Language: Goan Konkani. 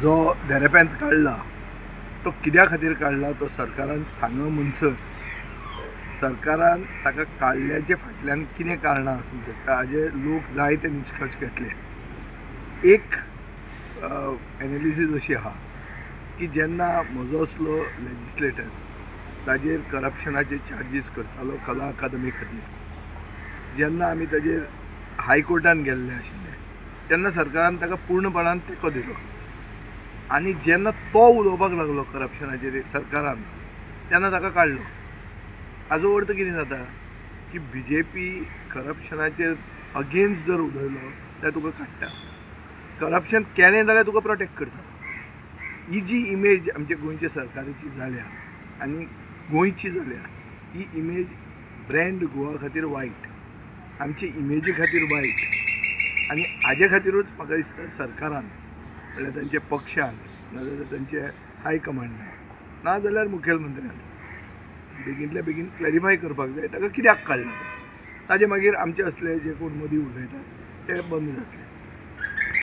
जो देरेपेंत काडला तो कित्या खातीर काडला तो सरकारान सांग म्हणसर सरकारान ताका काडल्याचे फाटल्यान कितें कारणां आसूंक शकता हाजे लोक जायते निश्कर्श घेतले. एक एनालिसीस अशी आहा की जेन्ना म्हजो असलो लेजिस्लेटर ताजेर करप्शनाचे चार्जीस करतालो कला अकादमी खातीर, जेन्ना आमी ताजेर हायकोर्टान गेल्ले आशिल्ले तेन्ना सरकारान ताका पूर्णपणान तेंको दिलो आनी जेन्ना तो उलोवपाक लागलो करप्शनाचेर सरकारान तेन्ना ताका काडलो. हाजो अर्थ कितें जाता की बी जे पी करप्शनाचेर अगेन्स्ट जर उलयलो जाल्यार तुका काडटा, करप्शन केलें जाल्यार तुका प्रोटेक्ट करता. ही जी इमेज आमच्या गोंयच्या सरकाराची जाल्या आनी गोंयची जाल्या ही इमेज ब्रँड गोवा खातीर वायट, आमचे इमेजी खातीर वायट आनी हाजे खातीरूच म्हाका दिसता सरकारान म्हणल्यार तांच्या पक्षान नाजाल्यार तांचे हायकमांडान नाजाल्यार मुखेलमंत्र्यान बेगीनल्या बेगीन क्लॅरिफाय करपाक जाय ताका कित्याक काडला. ताजे मागीर आमचे असले जे कोण मदीं उलयतात ते बंद जातले.